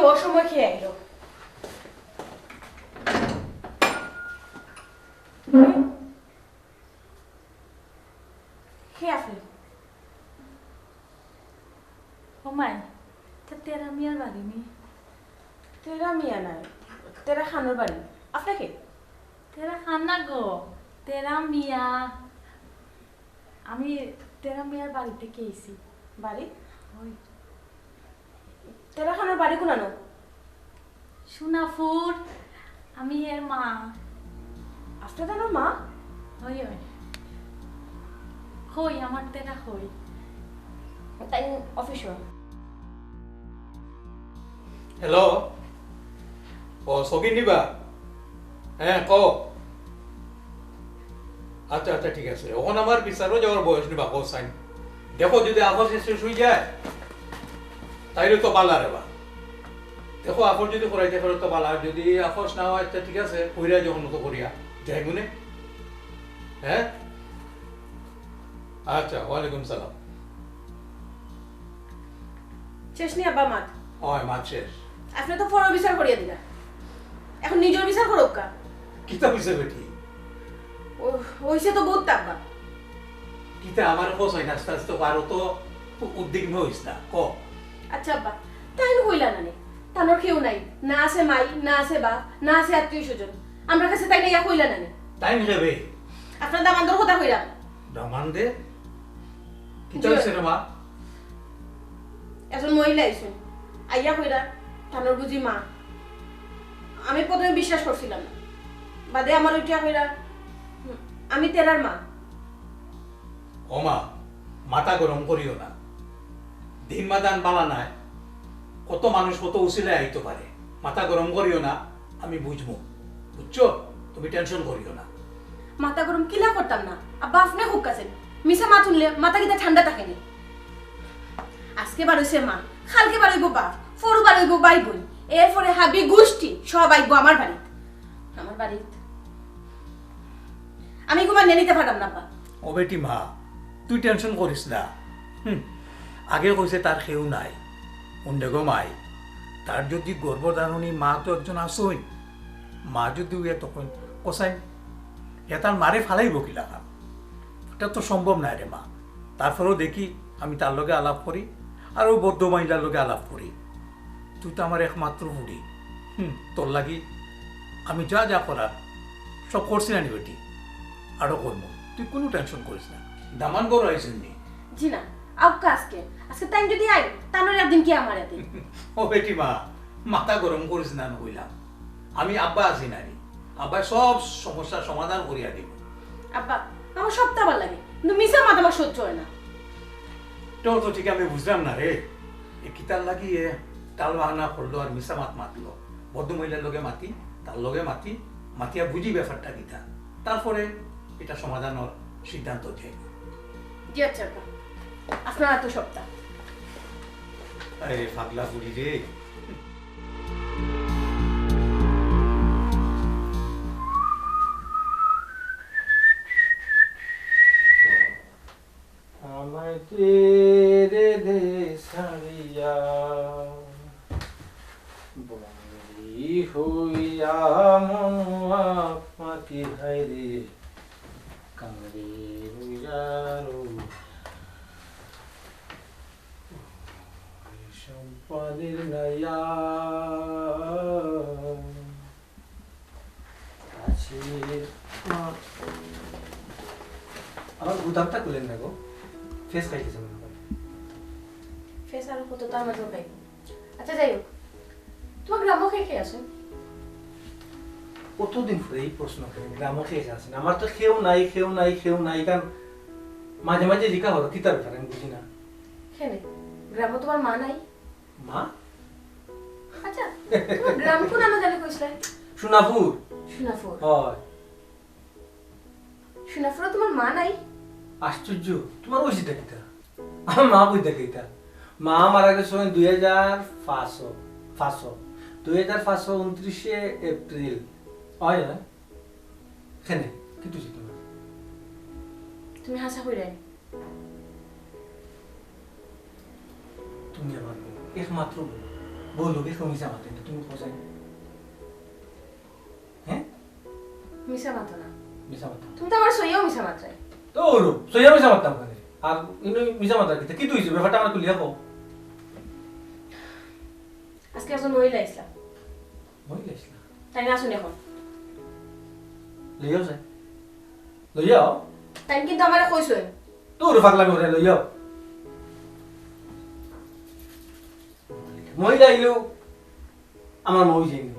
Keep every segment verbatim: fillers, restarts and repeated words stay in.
অসময় কে আইলো? কে আপনি? ও মাই, তা তেরা মিয়ার বাড়ি নি? তেরা মিয়া নায়, তেরা খানর বাড়ি। আপনি কে? তেরা খান না গো, তেরা মিয়া। আমি তেরা মিয়ার বাড়ি থাকি আইছি। বাড়ি? ওই। তেরা খানর বাড়ি কুনানো? সোনাপুর, আমি এর মা। আপনি তানর মা? ওই, ওই। কই, আমার তেরা কই? তাই অফিসো। হ্যালো, ও, সগির নিবা? হ্যাঁ, কও। আচ্ছা, আচ্ছা, ঠিক আছে। অখন আমার বিচারো যাওয়ার বয়স নিবা, কও সাইন। দেখো, যদি আফস শেষ হয়ে যায়, তাইলে তো বালা রেবা। দেখো, আফস যদি করাইতে পারো তো বালা, আর যদি আফস না হয়, আচ্ছা, ঠিক আছে, কইরা যখন তো করিয়া, যাই মনে। হ্যাঁ? আচ্ছা, ওয়ালাইকুম সালাম। শেষ নি আব্বা মাত? অয়, মাত শেষ। আপনি তো ফরর বিচার করিয়া দিলা, এখন নিজর বিচার করউক্কা। কিতা হইছে বেটি? ও, হইছে তো বহুত আব্বা। কিতা আমার কস হয় না, আস্তে আস্তে আরো তো উ-, উদ্বিগ্ন হইস না, ক। আচ্ছা আব্বা, তাইন কইলা না নি, তানর কেউ নাই, না আছে মাই, না আছে বাপ, না আছে আত্মীয় স্বজন। আমরার কাছে তাইন ইয়া কইলা না নি। তাইন কে বে? আপনার দামান্দর কথা কইরা। দামান্দে? কিতা জি। হইছে রে মা? একজন মহিলা আইছইন, আইয়া কইরা, তানর বুঝি মা। আমি প্রথমে বিশ্বাস করছিলাম না, বাদে আমার উঠিয়া কইরা, "হুম, আমি তেরার মা।" ও মা, মাথা গরম করিও না, দিন মাদান বালা নাই, কত মানুষ কত উসিলায় আইতো পারে, মাথা গরম করিও না, আমি বুঝমু, বুঝছো? তুমি টেনশন করিও না। মাথা গরম কিলা করতাম না, আব্বা আপনে খুব কাছেন, মিছা মাত শুনলে মাথা কিতা ঠান্ডা থাকে নি? আজকে বার হইছে মা, কালকে বার হইব বাপ, পরু বার হইব ভাই বোন, এরপরে হাবি গুষ্টি সব আইব আমার বাড়িত। আমার বাড়িত আমি ঘুমাই নিতে পারতাম না, আব্বা। ও বেটি মা, তুই টেনশন করিস না। হুম, আগে কইছে তার কেউ নাই, উন্ডেগো মাই, তার যদি গর্ভধারণী মা তো একজন আসইন, মা যদি উয়ে তখন কোসাইন, এ তার মারে ফালাইব কিলা খান? এটা তো সম্ভব নায় রে মা। তারপরেও দেখি, আমি তার লগে আলাপ করি, আর ও বদ্ধ মহিলার লগে আলাপ করি। তুই তো আমার একমাত্র ফুড়ি। হুম, তোর লাগি আমি যা যা করার সব করছি না নি বেটি, আরো করবো। তুই কোনো টেনশন করিস না। দামান বড় আইসেন নি? জি না, আউক্কা আজকে। আজকে তাইন যদি আই, তানর একদিন কি আমার একদিন? ও বেটি মা, মাথা গরম করিস না, আমি কইলাম। আমি আব্বা আছি না নি? আব্বা সব সমস্যার সমাধান করিয়া দিব। আব্বা, আমার সবটা ভালা লাগে, কিন্তু মিছা মাত আমার সহ্য হয় না। তো, তো ঠিক আমি বুঝলাম না রে, এ কিতার লাগি এ টাল বাহানা করলো আর মিছা মাত মাতলো? বদ্ধ মহিলার লগে মাতি, তার লগে মাতি, মাতিয়া বুঝি ব্যাপারটা কিতা, তারপরে এটা সমাধানর সিদ্ধান্ত যাই। জি আচ্ছা আব্বা, আপনারা তো সবটা। আরে পাগলা বুড়ি রে। আমায় তেরে দে ছাড়িয়া, বন্দি হইয়া মন মাতি হায় রে, কান্দে রইয়া রো। সম্পাদের নাইয়া আছে। আমার গুদামটা খুলেন না গো, ফেস খাইতেছে মনে হয়। ফেস আর কত তার মাঝে খাই। আচ্ছা, যাই হোক, তোমার গ্রামো কে কে আছে? কতদিন পরে এই প্রশ্ন করে, গ্রামো কে কে আছে? আমার তো কেউ নাই, কেউ নাই, কেউ নাই, কারণ মাঝে মাঝে জিকা হলো, কিতার ব্যাপারে আমি বুঝি না। কেনে? গ্রামো তোমার মা নাই? মা? আচ্ছা, তোমার গ্রাম কোন নামে জানি কইছিলে? সোনাপুর। সোনাপুর। হয়। সোনাপুরো তোমার মা নাই? আশ্চর্য, তোমার ওই চিন্তা কিতা? আমার মা কই থাকে এটা? মা মারা গেছে দুই হাজার পাঁচশো, পাঁচশো, দুই হাজার পাঁচশো ঊনত্রিশে এপ্রিল। হয় না? কেনে? কি তুই তোমার? তুমি হাসা কইরায়। তুমি আমার বোন, একমাত্র বোন। বউ লগে কেউ মিছা মাতে না, তুমি কও চাই। হ্যাঁ? মিছা মাতো না। মিছা মাতো না। তুমি তো আমার সইয়াও মিছা মাতরায়। তো ওরো, সইয়া মিছা মাততাম কেনে? আর ইনো মিছা মাতার কিতা? কিতা অইছে? ব্যাপারটা আমারে খুলিয়া কও। আজকে একজন মহিলা আইছলা। মহিলা আইছলা? তাইন আছইন অখন। লইয়াও চাই। লইয়াও। তাইন কিন্তু আমারে কইছইন। তোর পাগলামি করে লইয়াও। মহিলা আইলেও আমার মা অই যায়নি।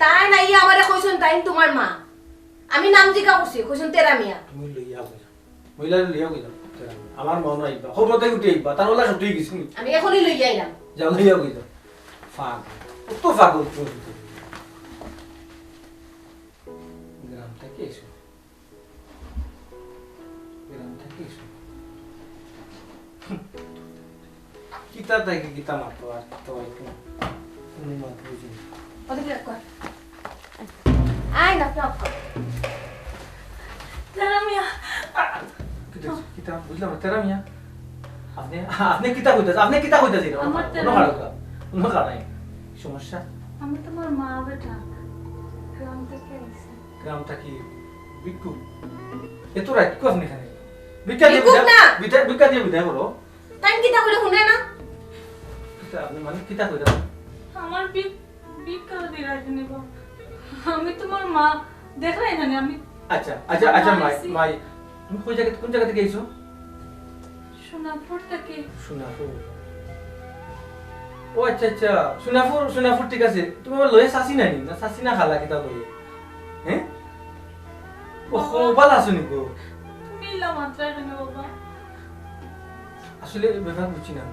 তাইন আইয়া আমারে কইছইন, তাইন তুমার মা। আমি নাম জিকা করছি, কইছইন তেরা মিয়া। তুমি লইয়া কইছো। মহিলা লইয়া কইছো। তেরা মিয়া। আমার মা নাই বা। খবর তাই উঠে আইবা। তার ওলা সত্যি গেছি। আমি অখনই লইয়া আইলাম। যাও লইয়া কইছো। ফাগ। কত ফাগ উঠছো। গ্রাম থাকি আইছো। গ্রাম থাকি আইছো। কিতা থাকি কিতা মাতো আর তো একটু কোনো মাতো বুঝি না। ওদিকে রাখ কর। আয় না, রাখ কর। তেরা মিয়া। কিতা, কিতা বুঝলাম না, তেরা মিয়া? আপনে, আপনে কিতা কইতাছেন? আপনে কিতা কইতাছেন? আমার তেরা মিয়া। কোনো কারণ নাই। সমস্যা? আমি তুমার মা বেটা। গ্রাম থাকি আইছি। গ্রাম থাকি ভিক্ষুক। এত রাইত কিতা আপনে এখানে? ভিক্ষা দিয়া ভিক্ষুক বিদায়, না। ভিক্ষা, ভিক্ষা দিয়া বিদায় করো। তাইন কিতা কইরা হুনে না? কিতা আপনে মানে কিতা কইরা? আমার ভি-, ভিক্ষা দিরা নি বা। আমি তুমার মা, দেখরায় না নি আমি। আচ্ছা, আচ্ছা, আচ্ছা, মাই, মাই, তুমি কই জাগা, কোন জাগা থাকি আইছো? সোনাপুর থাকি। সোনাপুর। ও আচ্ছা, আচ্ছা, সোনাপুর, সোনাপুর ঠিক আছে। তুমি আমার লগে চাচি নানি? না চাচি না খালা কিতা লগে? হ্যাঁ? ও, বাবা। ও, ভালা আছো নি গো? তুমি ইলা মাতরায় কেনে বাবা? আসলে ব্যাপার বুঝছি না।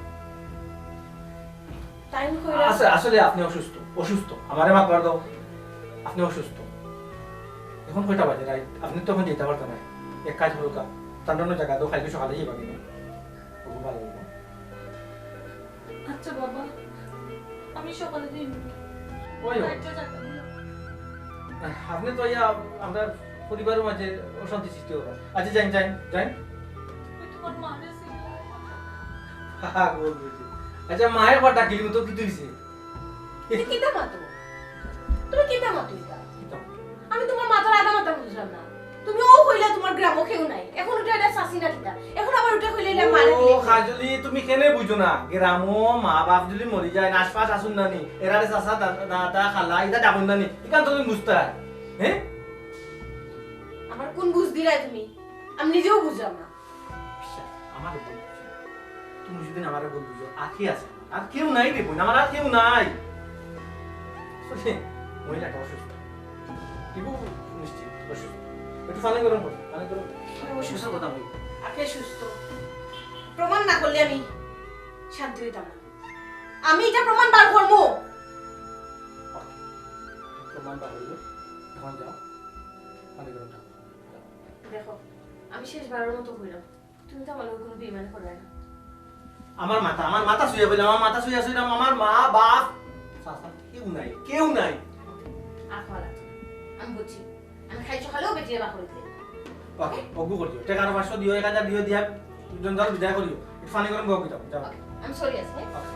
তাইন কইরা আস-, আসলে আপনে অসুস্থ, অসুস্থ। আমারে মাফ করি দেও, আপনে অসুস্থ। অখন কয়টা বাজে রাইত? আপনে তো অখন যাইতা পারতা নায়। এক কাজ করউক্কা, তানরে অন্য জাগা দেও, কাইলকে সকালে যাইবা কিনা? ওগু ভালা অইবো। আচ্ছা বাবা, আমি সকালে যাইমু। ওই হোক। আচ্ছা, যাইতাম না। আপনে তো ইয়া, আমরার পরিবারর মাঝে অশান্তি সৃষ্টি অইবো। আচ্ছা, যাইন, যাইন, যাইন। ওই তুমার মারে চিনলায়। হা, হা, বল, বল, বল। আচ্ছা, মায়ে একবার ডাকিলিমু তো, কিতা অইছে? তুমি কিতা মাতো? তুমি কিতা মাতো ইতা? কিতা? আমি তুমার মাতর আধা মাথা বুঝলাম না। তুমি অউ কইলা তুমার গ্রামো কেউ নাই, অখন উঠে ইটা চাচি না কিতা? অখন আবার উঠে কইলা ইলা মারে ও, বিয়া। কাজলি, তুমি কেনে বুঝো না? গ্রামো মা বাপ যুদি মরি যায়, আশপাশ আছইন না নি, এরারে চাচা, দা-, দাদা, খালা, ইতা ডাকইন না নি? ইখান তো তুমি বুঝতায়, হ্যাঁ? আমার কুন বুঝ দিলায় তুমি? আমি নিজেও বুঝলাম না। বিশ্বাস, আমারে ভুল বুঝছো। তুমি যুদি আমারে ভুল বুঝো, আর কে আছে? আর কেউ নাই রে বইন, আমার আর কেউ নাই। আসলে মহিলাটা অসুস্থ। টিপু নিশ্চিত অসুস্থ। একটু পানি গরম করো, পানি গরম করো। আমি অসুস্থ। অসুস্থ কথা বলি। আর কে সুস্থ? প্রমাণ না করলে আমি শান্তি অইতাম না। আমি ইটা প্রমাণ বার করমু। ওকে, প্রমাণ বার অইলো। অখন যাও, পানি গরম করো। যাও। দেখো, আমি শেষবারর মতো কইরাম, তুমি তো আমার লগে কুনু বেইমানি কররায় না। আমার মাথা, আমার মাথা ছুইয়া কইলাম, আমার মাথা ছুইয়া কইলাম, আমার মা, বাপ, চাচা, কেউ নাই, কেউ নাই। আর কওয়া লাগতো না। আমি বুঝছি। আমি কাইল সকালেউ বেটিরে বার করি দিমু। ওকে, ওগু করি দিও। টেকা আরো পাঁচশো দিও, এক হাজার দিও, দিয়া জঞ্জাল বিদায় করিও। একটু পানি গরম বউক্কা, যাও, যাও। ওকে, আমি চলি আছি, হ্যাঁ? ওকে।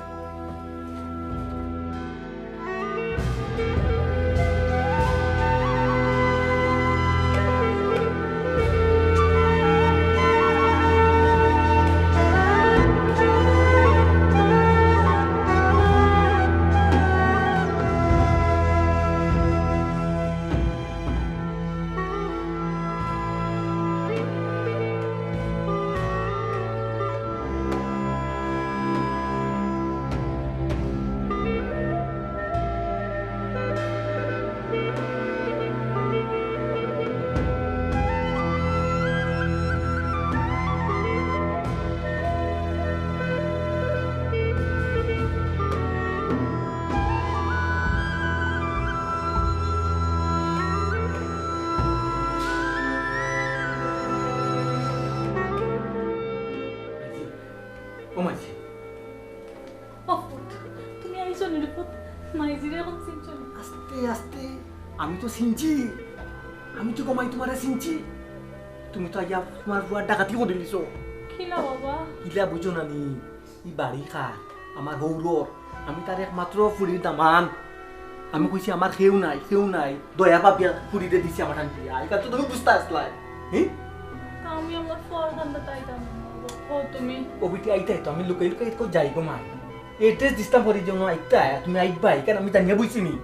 ও মাইজি। ও পুত, তুমি আইছো নি রে পুত? মাইজিরে অখন চিনছো নি? আস্তে আস্তে, আমি তো চিনছি। আমি তো গো মাই তুমারে চিনছি। তুমি তো আইয়া তুমার ফুয়ার ডাকাতি করি দিছো। কিলা বাবা? কিলা বুঝো না নি? ই বাড়ি কার? আমার হউরর, আমি তার একমাত্র ফুরির দামান। আমি কইছি আমার কেউ নাই, কেউ নাই, দয়া ভাবিয়া ফুরিরে দিছি আমার ঠান দিয়া। ইখান তো তুমি বুঝতা আছলায়, হি? তা আমি আমার ফুয়ার কান্দাত আইতাম না, বাবা। ও তুমি। ও বেটি আইতায় তো, আমি লুকাই লুকাই কই যাই গো মাই। Address দিছলাম ফুরির জন্য আইতায়, তুমি আইবায়, ইখান আমি জানিয়া বইছি নি।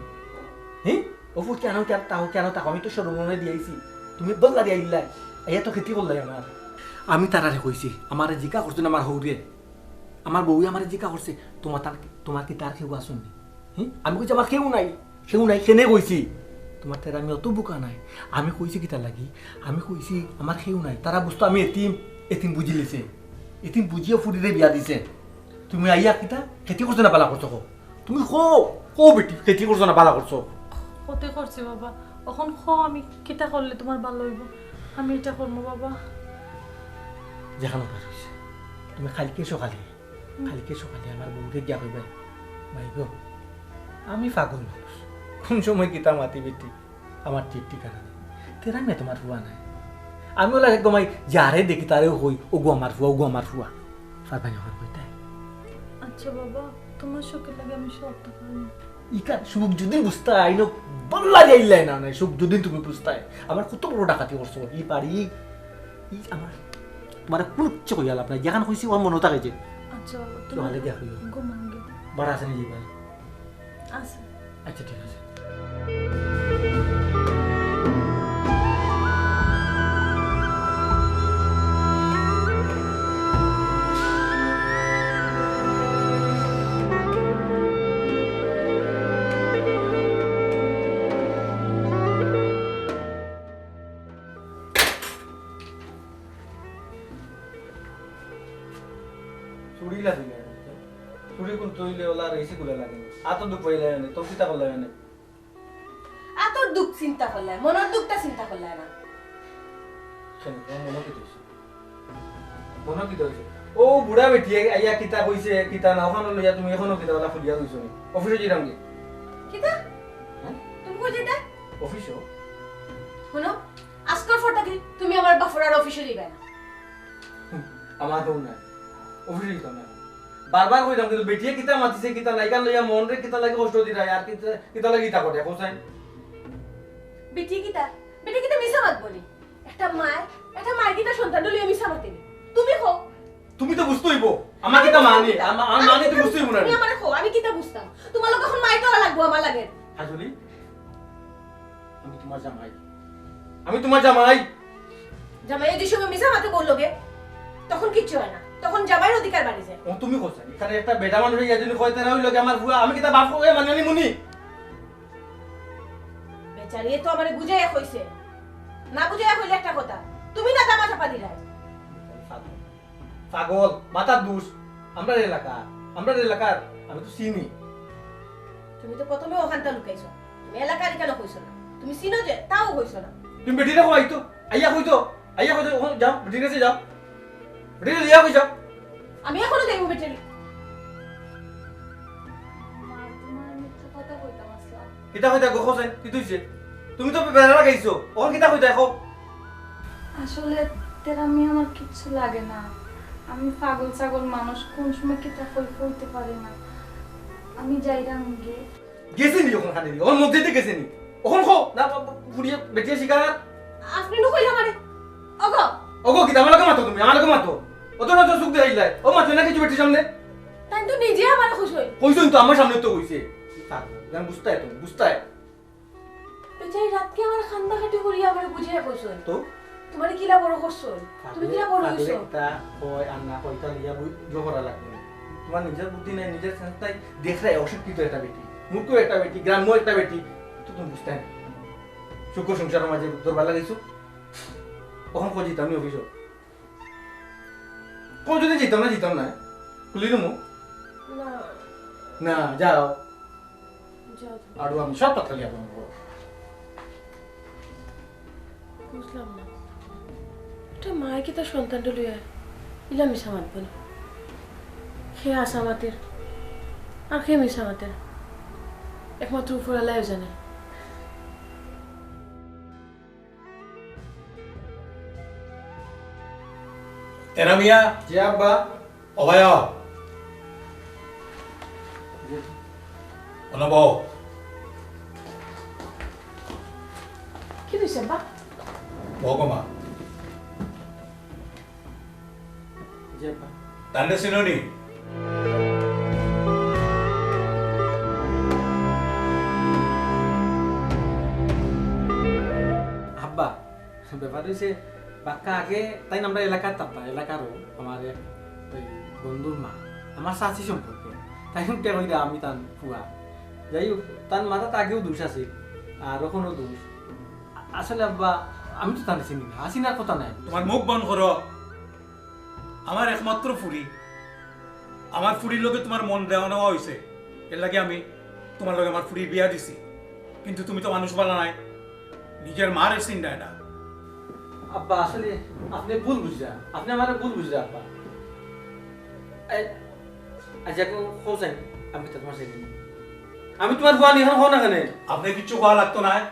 হি? ও ফুরি কেনে, কেনে থাকো, কেনে থাকো, আমি তো শরম মনে দিয়াইছি। তুমি বদলা দিয়া আইলায়, আইয়া তো ক্ষতি করলায় আমার। আমি তারারে কইছি, আমারে জিকা করছে না আমার হউরে। আমার বউয়ে আমারে জিকা করছে, "তোমার তার, তোমার কিতা আর কেউ আছইন নি?" হি? আমি কইছি, "আমার কেউ নাই, কেউ নাই।" কেনে কইছি? তোমার তার আমি অত বোকা নায়। আমি কইছি কিতার লাগি? আমি কইছি, "আমার কেউ নাই।" তারা বুঝতো আমি এতিম, এতিম বুঝিলিছে। এতিম বুঝিয়া ফুরিরে বিয়া দিছে। তুমি আইয়া কিতা ক্ষতি করছো না বালা করছো কও? তুমি কও, কও বেটি, ক্ষতি করছো না বালা করছো? ক্ষতি করছি বাবা। অখন কও আমি কিতা করলে তোমার ভালা অইবো? আমি ইটা করমু বাবা। যেখানো কাজ অইছে, তুমি কাইলকে সকালে, হুম। কাইলকে সকালে আমার বউরে গিয়া কইবায়, "মাই গো, আমি পাগল মানুষ, কুন সময় কিতা মাতি বেটি, আমার ঠিক ঠিকানা নাই। তেরা মিয়া তোমার ফুয়া নায়।" আমি অলা এক গমাই যারে দেখি তারেউ কই, "ওগু আমার ফুয়া, ওগু আমার ফুয়া।" পারবায় নি অখন কইতায়? আচ্ছা বাবা, তোমার শখের লাগি আমি সবটা পারি। ইখান সুখ যদি বুঝতায়, ইনো বদলা দিয়া আইলায় না, না, সুখ যদি তুমি বুঝতায়। আমার কত বড় ডাকাতি করছো, ই পারি, ই আমার, তোমারে কুনু কিচ্ছু কইয়া লাভ নাই, যেখান কইছি অখান মনো থাকে যে। আচ্ছা বাবা, তুমি সকালে গিয়া কইও। ঘুমাও গিয়া। ভাড়া আছে নি যাইবার? আছে। আচ্ছা, ঠিক আছে। চুড়ি লাগে না, চুড়ি কোন তৈলে ওলা আর এসি গুলা লাগে না। আতো দুঃখ পাইলে না, তো কিতা করলে না? আতর দুঃখ চিন্তা করলায়, মনর দুঃখটা চিন্তা করলায় না। কেনে, তোমার মনো কিতা অইছে? মনো কিতা অইছে? ও বুড়া বেটি আইয়া কিতা কইছে, কিতা না, অখানো লইয়া তুমি অখনো কিতা ওলা ফুলিয়া রইছো নি? অফিসো যাইরাম গি? কিতা? হ্যাঁ? তুমি কই যাইতায়? অফিসো। হুনো, আজকর পর থাকি তুমি আমার বাপর আর অফিসো যাইবায় না। আমার হউ না, অফিসো যাইতাম না। বারবার কইরাম, কিন্তু বেটিয়ে কিতা মাতিছে, কিতা না, ইখান লইয়া মনরে কিতা লাগি কষ্ট দিরায়, আর কিতা, কিতা লাগি ইতা করে, কও চাইন? বেটিয়ে কিতা? বেটিয়ে কিতা মিছা মাতবো নি? একটা মায়, একটা মায় কিতা সন্তানরে লইয়া মিছা মাতে নি? তুমি কও। তুমি তো বুঝতে অইবো, আমার কিতা মা নি, আমা-, আমার মা নি তো বুঝতে অইবো না তুমি নি? আমারে কও, আমি কিতা বুঝতাম? তোমার লগে অখন মাইর ধরা লাগবো আমার লাগি। আসলে আমি তোমার জামাই। আমি তোমার জামাই। জামাইয়ে যে সময় মিছা মাতে বউর লগে, তখন কিচ্ছু অয় না, তখন জামাইর অধিকার বাড়ি যায়। ও তুমি কও চাইন, ইখানো একটা বেটা মানুষ অইয়া যদি কয়, "তারা অইলো গি আমার ফুয়া", আমি কিতা বাপ অইয়া মানিয়া নিমু নি? বেচারিয়ে তো আমারে বুঝাইয়া কইছে, না বুঝাইয়া কইলে একটা কথা, তুমি না দামা চাপা দিলায়। পাগল, মাথার দোষ। আমরার এলাকা, আমরার এলাকার, আমি তো চিনি। তুমি তো প্রথমে অখানতা লুকাইছো, তুমি এলাকার ইখানো কইছো না, তুমি চিনো যে, তাও কইছো না। তুমি বেটিরে কও আইতো, আইয়া কইতো, আইয়া কইতো, অখন যাও, বেটির কাছে যাও, বেটিরে লইয়া কই যাও। আমি অখনো যাইমু বেটির। মা, তোমার মিথ্যা কথা কইতাম আছলাম। কিতা কইতায় গো, কও চাইন, কিতা অইছে? তুমি তো বেড়া লাগাইছো, অখন কিতা কইতায় কও? আসলে তেরা মিয়া আমার কিচ্ছু লাগে না। আমি পাগল ছাগল মানুষ, কুন সময় কিতা কই কইতে পারি না। আমি যাইরাম গি। গেছে নি অখন খানে নি? অখন মসজিদে গেছে নি? অখন কও না, ফুরিয়ে বেটিয়ে শিকার। আপনে নু কইলা আমারে। ওগো। ওগো, কিতা আমার লগে মাতো তুমি? আমার লগে মাতো। অত না অত সুখ দেখাইলায়। ও মাতো না কিছু বেটির সামনে। তাইন তো নিজে আমারে কইছইন। কইছইন তো, আমার সামনে তো কইছে। বুঝতায় তুমি, বুঝতায়। বেচারি রাইতকে আমার কান্দা কাটি করিয়া আমারে বুঝাইয়া কইছইন। তো? তোমারে কিলা বড় করছইন? তুমি কিলা বড় অইছো? কিতা কয় আর না কয়, ইতা লইয়া বুঝ-, ইয়ে করা লাগবো না। তোমার নিজের বুদ্ধি নাই, নিজের sense নাই, দেখরায় অশিক্ষিত একটা বেটি, মূর্খ একটা বেটি, গ্রাম্য একটা বেটি, তো তুমি বুঝতায় না। সুখ সংসারর মাঝে দরবার লাগাইছো, অখন কই যাইতাম নি অফিসো? কও যদি যাইতাম না, যাইতাম না, খুলি দিমু। না। না, যাও। যাও তুমি। আরো আমি সব কথা লিয়া তোমার বড়। বুঝলাম না। একটা মায় কিতা সন্তানটা লইয়া ইলা মিছা মাতবো নি? কে হাছা মাতের, আর কে মিছা মাতের, একমাত্র উপরআলায় জানে। তেরা মিয়া। জি আব্বা। ও ভাই, আও। অনো বও। কিতা অইছে আব্বা? বও গো মা। জি আব্বা। তানরে চিনো নি? আব্বা, ব্যাপার অইছে, বাক্কা আগে তাইন আমরার এলাকাত থাকতা, এলাকারউ আমার এক ওই বন্ধুর মা, আমার চাচি সম্পর্কে। তাইন উল্টা কইরা আমি তান ফুয়া। যাই হোক, তান মাথাত আগেও দোষ আছিল, আর অখনও দোষ। আ-, আসলে আব্বা, আমি তো তানরে চিনি না, আর চিনার কথা নায়। তুমার মুখ বন্ধ করো। আমার একমাত্র ফুড়ি, আমার ফুড়ির লগে তুমার মন দেওয়া নেওয়া অইছে, এরলাগি আমি তুমার লগে আমার ফুড়ির বিয়া দিছি। কিন্তু তুমি তো মানুষ বালা নায়, নিজর মারে চিনরায় না। আব্বা, আসলে আপনে ভুল বুঝরা, আপনে আমারে ভুল বুঝরা আব্বা। এই, আইজ আকু কও চাইন, আমি কিতা তুমার চাইন? আমি তুমার ফুয়া নি, অখন কও না কেনে? আপনে কিচ্ছু কওয়া লাগতো নায়,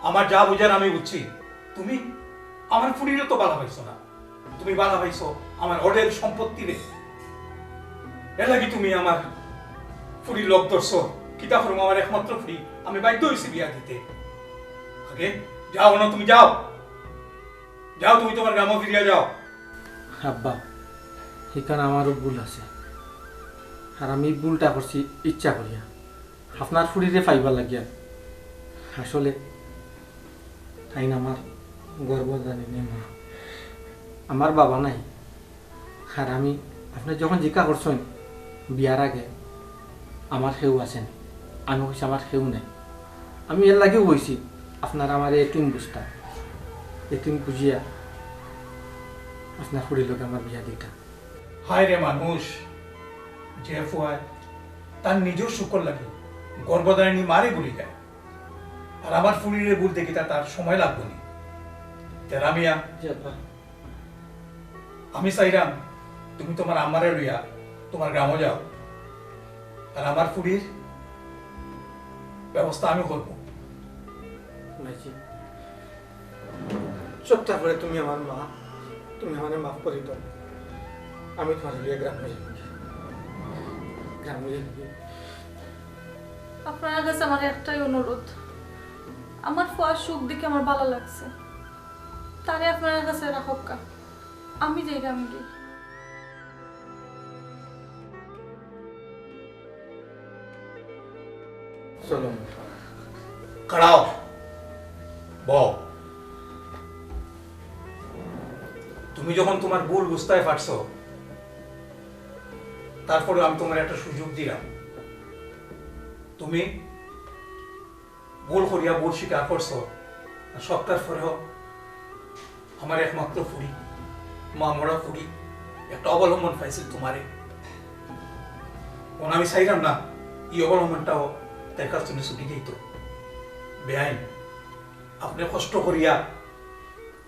আমার যা বুঝার আমি বুঝছি। তুমি আমার ফুড়িরে তো বালা পাইছো না, তুমি বালা পাইছো আমার অঢেল সম্পত্তিরে। এরলাগি তুমি আমার ফুড়ির লগ ধরছো। কিতা করমু, আমার একমাত্র ফুড়ি, আমি বাধ্য অইছি বিয়া দিতে। আগে যাও না, তুমি যাও, যাও, তুমি তুমার গ্রামো ফিরিয়া যাও। আব্বা, ইখান আমারও ভুল আছে, আর আমি ভুলটা করছি ইচ্ছা করিয়া, আপনার ফুড়িরে পাইবার লাগিয়া। আসলে তাইন আমার গর্ভধারিণী মা, আমার বাবা নাই। আর আমি, আপনে যখন জিকা করছইন বিয়ার আগে, আমার কেউ আছে নি, আমি কইছি আমার কেউ নাই। আমি এরলাগিউ কইছি আপনারা আমারে এতিম বুঝতা, এতিম বুঝিয়া আপনার ফুড়ির লগে আমার বিয়া দিতা। হায়রে মানুষ, যে ফুয়ায় তার নিজর সুখর লাগি গর্ভধারিণী মারে ভুলি যায়, আর আমার ফুড়িরে ভুলতে কিতা তার সময় লাগবো নি? তেরা মিয়া, জি আব্বা। আমি চাইরাম তুমি তুমার আম্মারে লইয়া তুমার গ্রামো যাও, আর আমার ফুড়ির ব্যবস্থা আমি করমু। মাইজি, সবটা করে তুমি আমার মা, তুমি আমারে মাফ করি দেও। আমি তুমারে লইয়া গ্রামো যাইমু। গ্রামো যাইমু। আপনারার কাছে আমার একটাই অনুরোধ, আমার ফুয়ার সুখ দেখি আমার বালা লাগছে, তারে আপনারার কাছে রাখউক্কা, আমি যাইরামগি। চলো। খাড়াও, বও। তুমি যখন তুমার ভুল বুঝতায় পারছো, তারপরে আমি তুমারে একটা সুযোগ দিরাম। তুমি ভুল করিয়া ভুল স্বীকার করছো, আর সবটার পরেও আমার একমাত্র ফুড়ি, মা মরা ফুড়ি, একটা অবলম্বন পাইছিল তুমারে। অখন আমি চাইরাম না ই অবলম্বনটাও তার কাছ থনে ছুটি যাইতো। বেআইন, আপনে কষ্ট করিয়া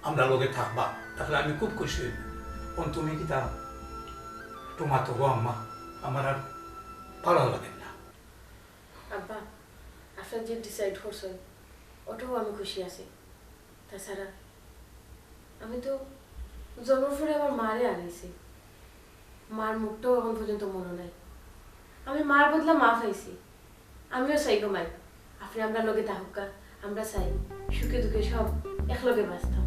আমরার লগে থাকবা, তাইলে আমি খুব খুশি অইমু। অখন তুমি কিতা একটু মাতো গো আম্মা, আমার আর ভালা লাগের না। আব্বা, আপনারা যে decide করছইন, ওটাও আমি খুশি আছি। তাছাড়া আমি তো জন্মর পরে আমার মারে হারাইছি, মার মুখটাও অখন পর্যন্ত মনো নাই। আমি মার বদলা মা পাইছি। আমিও চাই গো মাই, আপনে আমরার লগে থাকউক্কা, আমরা চাই সুখে দুঃখে সব একলগে বাঁচতাম।